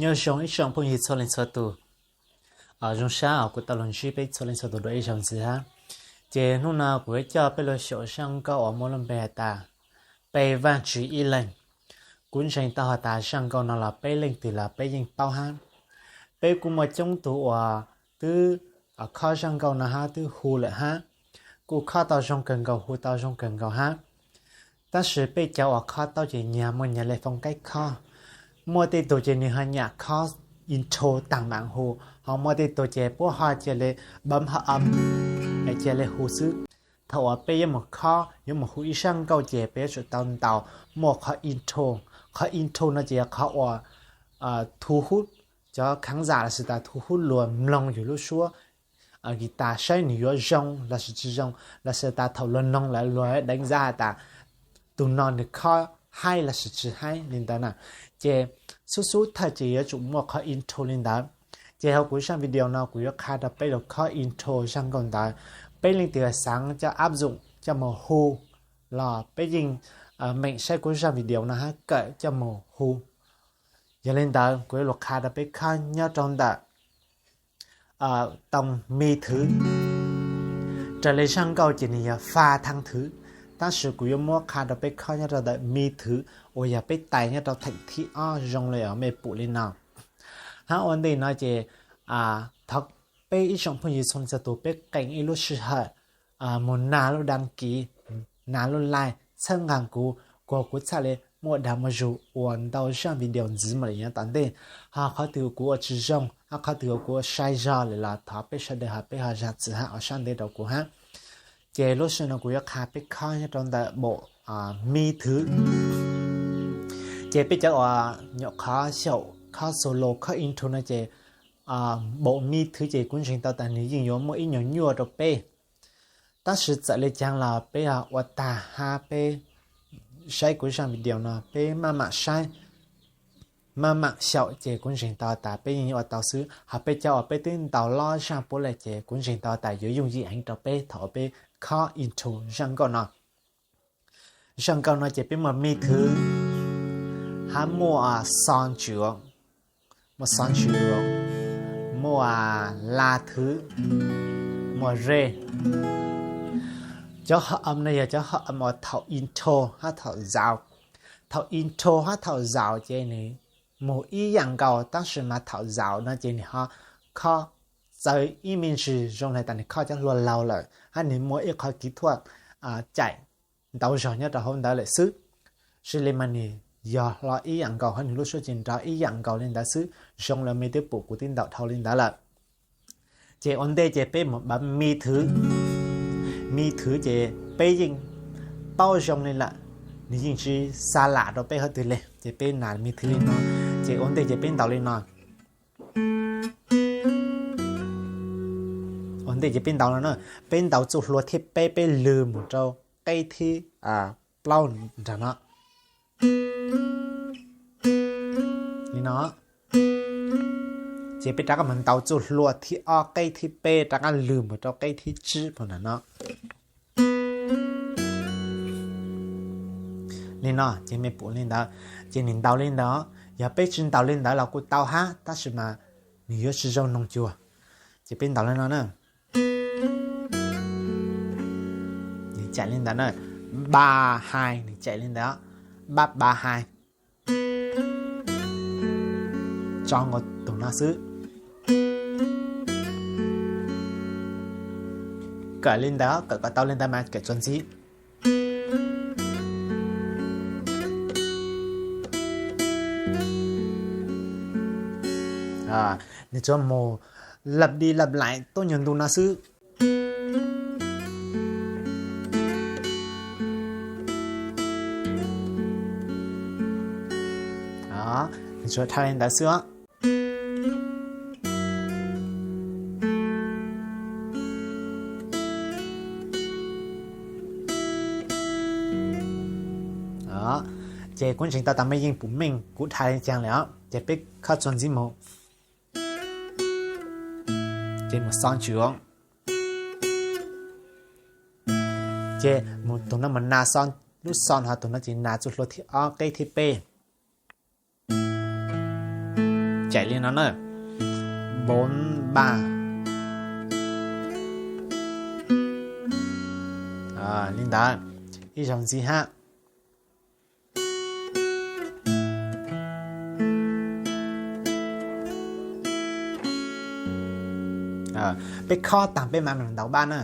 Nyob zoo ib tsoom phooj ywg txhua leej txhua tus, zoo sab uas kuv tau los ntsib peb txhua leej txhua tus dua ib zaug ntxiv hab. Ces hnub no kuv yuav coj peb los xyaum zaj nkauj uas muaj lub npe has tas Pe Vaajtswv Ib Leeg. Kuv ntseeg tau has tas zaj nkauj no los peb leej twg los peb yeej paub hab. Peb kuj muaj coob tug uas twb khob zaj nkauj no hab twb hu lawm hab, kuj khob tau zoo kawg nkaus, hu tau zoo kawg nkaus hab. Tab sis peb cov uas khob tau ces nyag muaj nyag le foob kaib khob. Muaj tej tug ces nws ho nyam khob intro taag maam hu, ho muaj tej tug ces puab ho cia le bấm hợp âm, cia le hu xwb. Thaum uas peb yuav mus khob, yuav mus hu ib zaj nkauj ces peb yuav tsum tau ntaus muaj qhov intro. Qhov intro no ces yog qhov uas thu hút cov khán giả lossis tas thu hút luag mloog yus lub suab guitar saib nws yuav zoo lossis tsi zoo, lossis tas thaum luag noog lawm luag đánh giá has tas tug no nws khob haib lossis tsi haib li ntawd na. Ces xub xub thawj ces yuav tsum muaj qhov intro li ntawd. Ces hauv kuv zaj video no kuv yuav qha rau peb los khob intro zaj nkauj ntawd. Peb leej twg xaav coj áp dụng coj mus hu los peb yeej meem saib kuv zaj video no hab kawm coj mus hu. Yog li ntawd kuv yuav lug qha rau peb khob nyob rau ntawm tone mi thứ. Raws li zaj nkauj ces nws yog fa thang thứ, tab sis kuv yuav muab qha rau peb khob nyob rau ntawm mi thứ, uas yog peb tais nyob rau theem thib ob zoo li uas mej pum li no. Hab ua ntej no ces thov peb ib tsoom phooj ywg txhua leej txhua tus peb qee ib lub sij hawm mus nag lub đăng ký, nag lub like txhawb nqaa kuv, kuas kuv txhaj li muaj dag muaj zug ua ntau zaj video ntxiv mus lawm yav tom ntej. Ho qhov twg kuv ua tsi zoo, ho qhov twg kuv ua sai zog lawm los thov peb sawv daws ho peb ho zag txim hab ua sab ntev rau kuv hab. Ces lub sij hawm no kuv yuav qha peb khob nyob rau ntawm bộ mi thứ. Ces peb cov uas nyuam qhuav xyaum khob solo khob intro no ces bộ mi thứ ces kuv ntseeg tau tas nws yeej yuav muaj ib nyuag nyuaj rau peb. Tab sis txawm li caag los peb ua tag hab peb saib kuv zaj video no peb maj mam saib, maj mam xyaum ces kuv ntseeg tau tas peb yeej ua tau xwb. Ho peb cov uas peb twb ntaus loj zaj puab lawm ces kuv ntseeg tau tas yuav yooj yim heev rau peb thaum uas peb khob intro zaj nkauj no. Zaj nkauj no ces peb muaj mi thứ, hab muaj so ntsws, muaj so ntsws, muaj la thứ, muaj re. Cov hợp âm no yog cov hợp âm uas thaum intro hab thaum zaum. Thaum intro hab thaum zaum ces nws mus ib yam nkaus, tab sis mas thaum zaum no ces nws ho khob txawv ib me ntsis zoo le tas nws khob cov hlua laug lawm, hab nws muaj ib qhov kỹ thuật caim ntau zog nyob rau hauv ntawd lawm xwb. Sis li mas nws yog hlo ib yam nkaus hab nws lub suab ces nrov ib yam nkaus li ntawd xwb, zoo li mej twb pum kuv twb ntaus dhau li ntawd lawm. Ces ua ntej ces peb mus bấm mi thứ. Mi thứ ces peb yeej paub zoo li lawm, nws yeej tsi xa lam rau peb qhov twg li, ces peb nas mi thứ li no. Ces ua ntej ces peb ntaus li no. Ua ntej ces peb ntaus no na, peb ntaus txuj hlua thib peb, peb lwg mus rau qeb thib plaub nrag no. Li no. Ces peb rov qab mus ntaus txuj hlua thib ob qeb thib peb rov qab lwg mus rau qeb thib tsib puag nram no. Li no ces mej pum li ntawd, ces nws ntaus li ntawd. Yog peb tsis ntaus li ntawd los kuj tau hab, tab sis mas nws yuav tsis zoo noog cuag. Ces peb ntaus li no na. Nws caim li ntawd na, ba hai, nws caim li ntawd, ba ba hai. Tso nkaus tus no xwb. Kawm li ntawd, kawm kom tau li ntawd mas kawm txuas ntxiv. Nws tsuas mus lặp đi lặp lại tuab nyuag ntu no xwb. Nws tsuas dhau li ntawd xwb os. Ces kuv ntseeg tau tas mej yeej pum meej kuv dhau li caag lawm os. Ces peb khob txuas ntxiv mus, ces mus xo ntsws, ces mus tus no mus nas xo, lub xo no tus no ces nas txuj hlua thib ob qeb thib peb. Cais li no na, bốn ba. Li ntawd, ib zaug ntxiv hab. Peb khob taag peb mam ntaus npab na.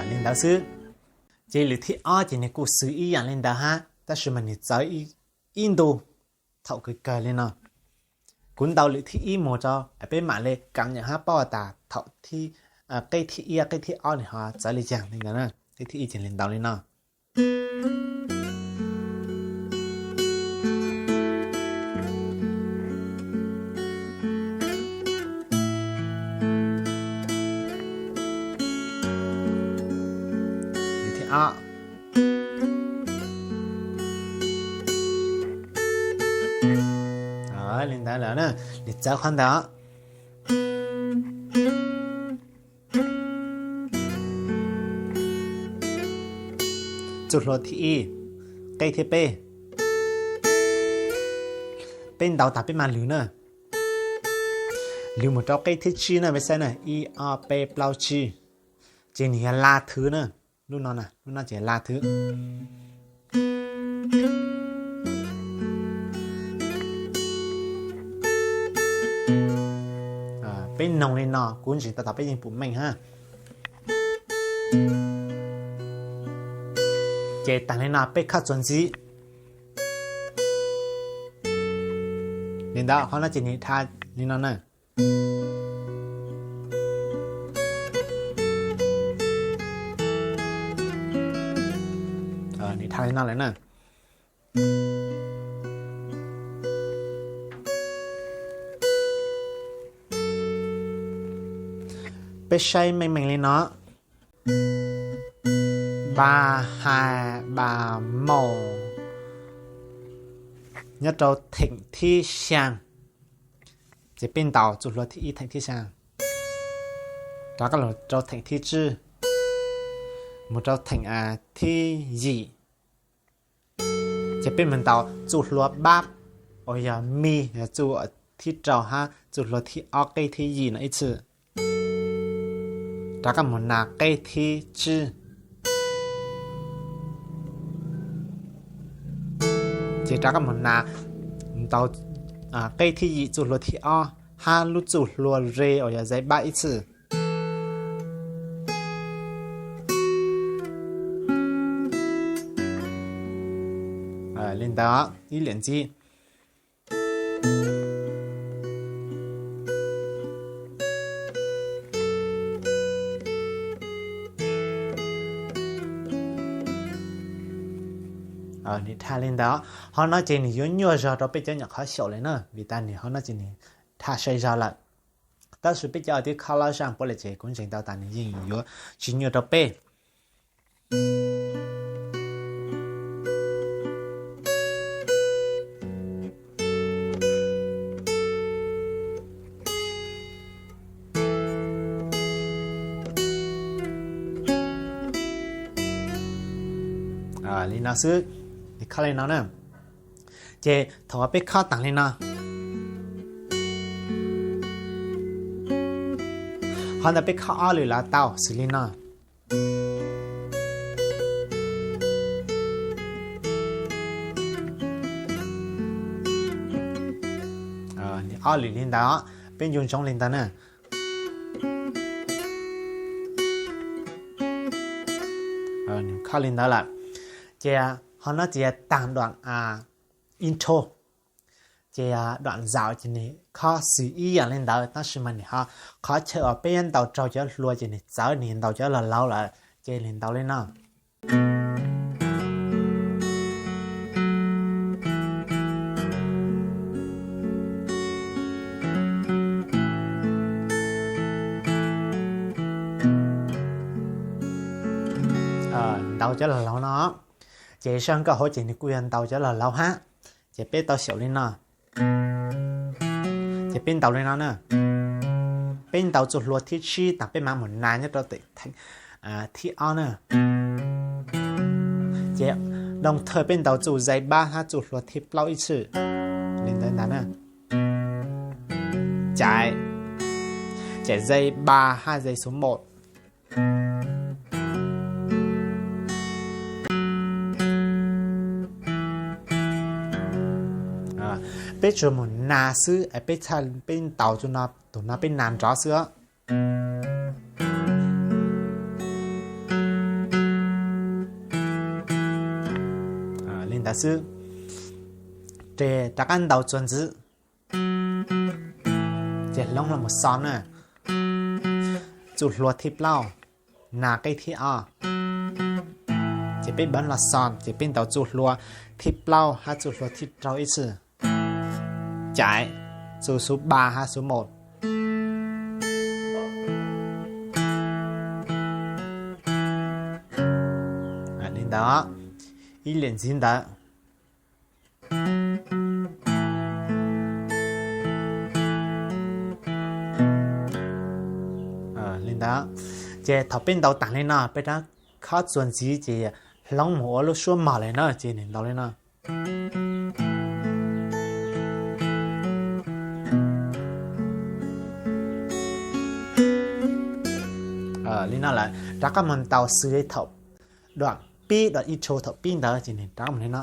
Li ntawd xwb. Ces lwm thib ob ces nws kuj xws ib yam li ntawd hab, tab sis mas nws txawv ib ntu thaum kawg kawg li no. Kuv ntaus lwm thib ib mus rau, peb mam li kam nyam hab paub tas thaum qeb thib ib, qeb thib ob nws ho txawv li caag li ntawd na. Qeb thib ib ces li ntaus li no. Li thib ob. Li ntawd lawm na, nws txawv qhov ntawd. Txuj hlua thib ib, qeb thib peb. Peb ntaus tas peb mas lwm na. Lwm mus rau qeb thib tsib na, peb saib na, ib ob peb plaub tsib. Ces nws yog la thwv na. Lub no, lub no ces la thwv. Peb noog li no, kuv ntseeg tau tas peb yeej pum meej hab. Ces taag li no peb khob txuas ntxiv. Li ntawd, qhov no ces nws dhau li no na. Nws dhau li no lawm na. Peb saib meej meej li no. Ba, ha, ba, mau. Nyob rau theem thib xyaa, ces peb ntaus txuj hlua thib ib theem thib xyaa, rov qab los rau theem thib tsib, mus rau theem thib yim, ces peb mus ntaus txuj hlua pab uas yog mi, yog txuj thib rau hab txuj hlua thib ob qeb thib yim no ib txhij, rov qab mus nas qeb thib tsib, ces rov qab mus nas, ntaus qeb thib yim txuj hlua thib ob hab lub txuj hlua re uas yog zais pab ib txhij. Li ntawd ib liam ntxiv. Nws dhau li ntawd, qhov no ces nws yuav nyuaj zog rau peb cov nyom qhov xyaum li na, vim tas nws qhov no ces nws dhau sai zog lawm. Tab sis peb cov uas twb khob loj zaj puab lawm ces kuv ntseeg tau tas nws yeej yuav tsis nyuaj rau peb. Li no xwb, khob li no na. Ces thaum uas peb khob taag li no, qhov ntawd peb khob ob lwm los tau xws li no. Ob lwm li ntawd, peb ncu ntsoov li ntawd na. Khob li ntawd lawm, ces qhov no ces taag dua intro. Ces dua zaum ces nws khob xws ib yam li ntawd, tab sis mas nws ho qhov chaw uas peb yuav ntaus raug cov hlua ces nws txawv, nws ntaus cov laug laug lawm, ces nws ntaus li no. ntaus cov laug laug no. Ces sab nkauj hauv ces nws kuj yog ntaus cov laug laug hab. Ces peb tau xyaum li no. Ces peb ntaus li no na. Peb ntaus txuj hlua thib tsib taag peb maam mus nas nyob rau teem theem thib ob na. Ces doo thawj peb ntaus txuj zais pab hab txuj hlua thib plaub ib txhij li ntawd ntag na. Cais, cais zais pab hab zais xuv npaum. Peb tsuas mus nas xwb, peb txhaj peb ntaus txuj no, tus no peb nas nrov xwb os. Li ntawd xwb. Ces rov qab ntaus txuas ntxiv. Ces hloov hlo mus xos na. Txuj hlua thib plaub, nas qeb thib ob. Ces peb pab los xos ces peb ntaus txuj hlua thib plaub hab txuj hlua thib rau ib txhij. Cais, txuj xuv pab hab xuv npaum. Li ntawd, ib lwm ntxiv ntawd. Li ntawd, ces thaum peb ntaus taag li no peb rov khob txuas ntxiv ces hloov mus ua lub suab mog lawm na ces nws ntaus li no. Li no lawm rov qab mus ntaus xws li thaum dua pib, dua intro thaum pib ntawd ces nws rov qab mus li no.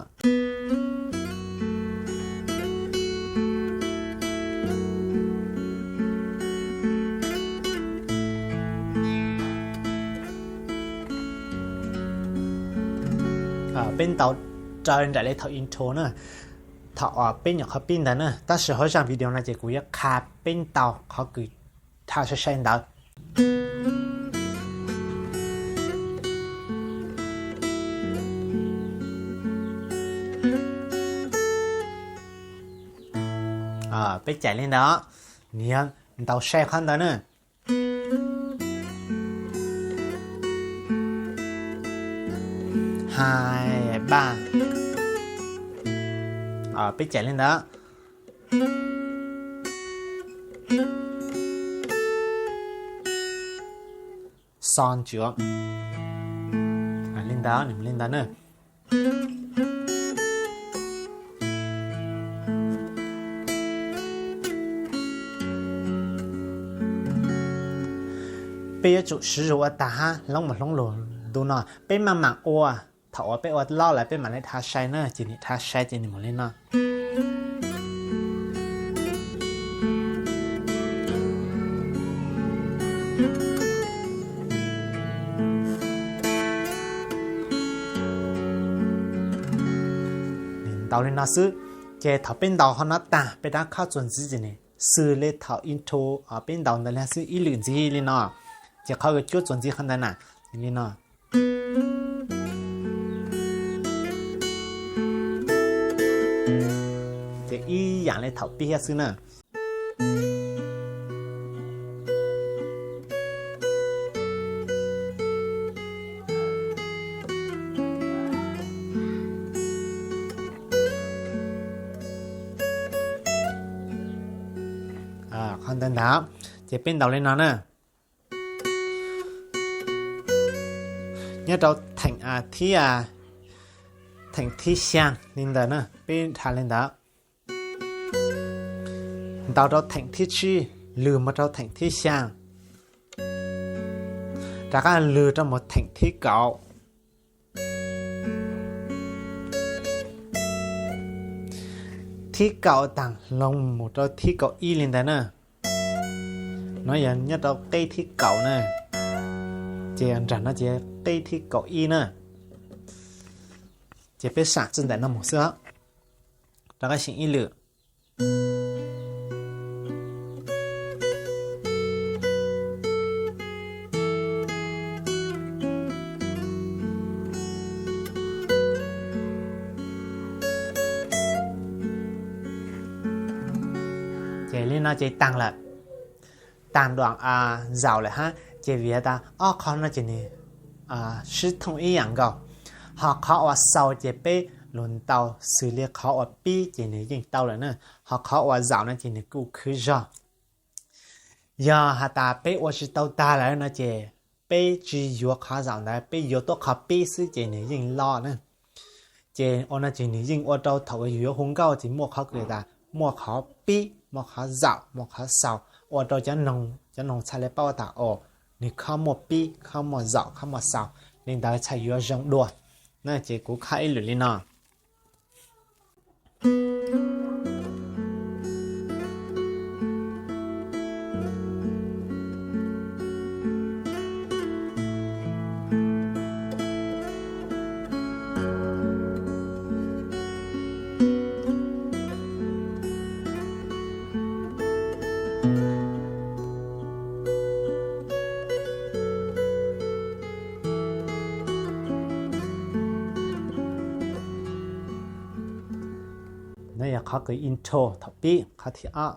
Peb ntaus raws nraim li thaum intro na, thaum peb nyuam qhuav pib ntawd na, tab sis hauv zaj video no ces kuv yuav qha peb ntaus qhov kws dhau sai sai ntawd. Peb cais li ntawd, nws yog ntaus sai qhov ntawd na. Hais pab, peb cais li ntawd. Xos ntsuav li ntawd, li ntawd na. Peb yuav tsum siv zug ua tag hab hloov mus hloov lug ntu no, peb maj mam ua, thaum uas peb ua loj lawm peb mam li dhau sai na, ces nws dhau sai ces nws mus li no. Nws ntaus li no xwb, ces thaum peb ntaus qhov no tag peb rov khob txuas ntxiv ces nws xws li thaum intro peb ntaus ntawd li xwb ib lwm ntxiv li no, ces qhov uas cuab txuas ntxiv qhov ntawd na, li no. Ces ib yam li thaum pib xwb na. Qhov ntawd ntag, ces peb ntaus li no na. Nyob rau theem thib, theem thib xyaa li ntawd na, peb dhau li ntawd. Ntaus rau theem thib tsib, lwg mus rau theem thib xyaa, rov qab lwg rau mus theem thib kaum. Thib kaum taag hloov mus rau thib kaum ib li ntawd na. No yog nyob rau qeb thib kaum na, ces nraag no ces qeb thib kaum ib na. Ces peb sam txij ntawm no mus xwb, rov qab sim ib lwm. Ces li no ces taag lawm, taag dua zaus lawm hab, ces vim tas ob qho no ces nws sib thooj ib yam nkaus. Ho qhov uas xaus ces peb lug ntaus xws li qhov uas pib ces nws yeej tau lawm na. Ho qhov uas zaum no ces nws kuj khwv zog. Yog has tas peb ua tsis tau tag lawm no ces peb tsis yuav qhov zaum ntawd, peb yuav tuab qhov pib xwb ces nws yeej loj na. Ces ua no ces nws yeej ua rau thaum yus yuav hu nkauj ces muaj qhov kws tas muaj qhov pib, muaj qhov zaum, muaj qhov xaus, ua rau cov noog txhaj le paub tas o, nws khob muaj pib, khob muaj zaum, khob muaj xaus, li ntawd txhaj yuav zoo dua na. Ces kuv khob ib lwm li no. Nov yog qhov kws intro thaum pib, qhov thib ob.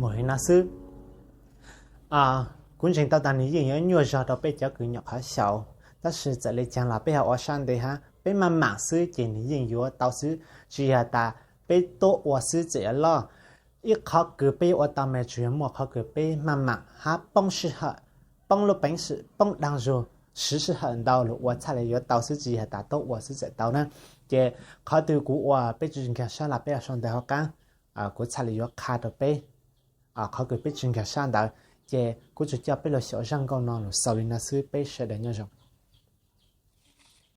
Mus li no xwb. Kuv ntseeg tau tas nws yeej yuav nyuaj zog rau peb cov kws nyuam qhuav xyaum, tab sis txawm li caag los peb ho ua sab ntev hab, peb maj mam xwb ces nws yeej yuav tau xwb, tsis yog tas peb tuab ua xwb txawm yuav loj. Ib qhov kws peb yuav ua tau mas tsuas yog muaj qhov kws peb maj mam hab poob sij hawm, poob lub peev xwm, poob daag zug, siv sij hawm ntau lug ua txhaj le yuav tau xwb, tsis yog tas tuab ua xwb txawm tau na. Ces qhov twg kuv ua peb tsis nkaag sab los peb sau ntawv hauv qab, kuv txhaj le yuav qha rau peb qhov kws peb tsis nkaag sab ntawd. Ces kuv tsuas coj peb lug xyaum zaj nkauj no lug xaus li no xwb, peb sawv daws nyob zoo.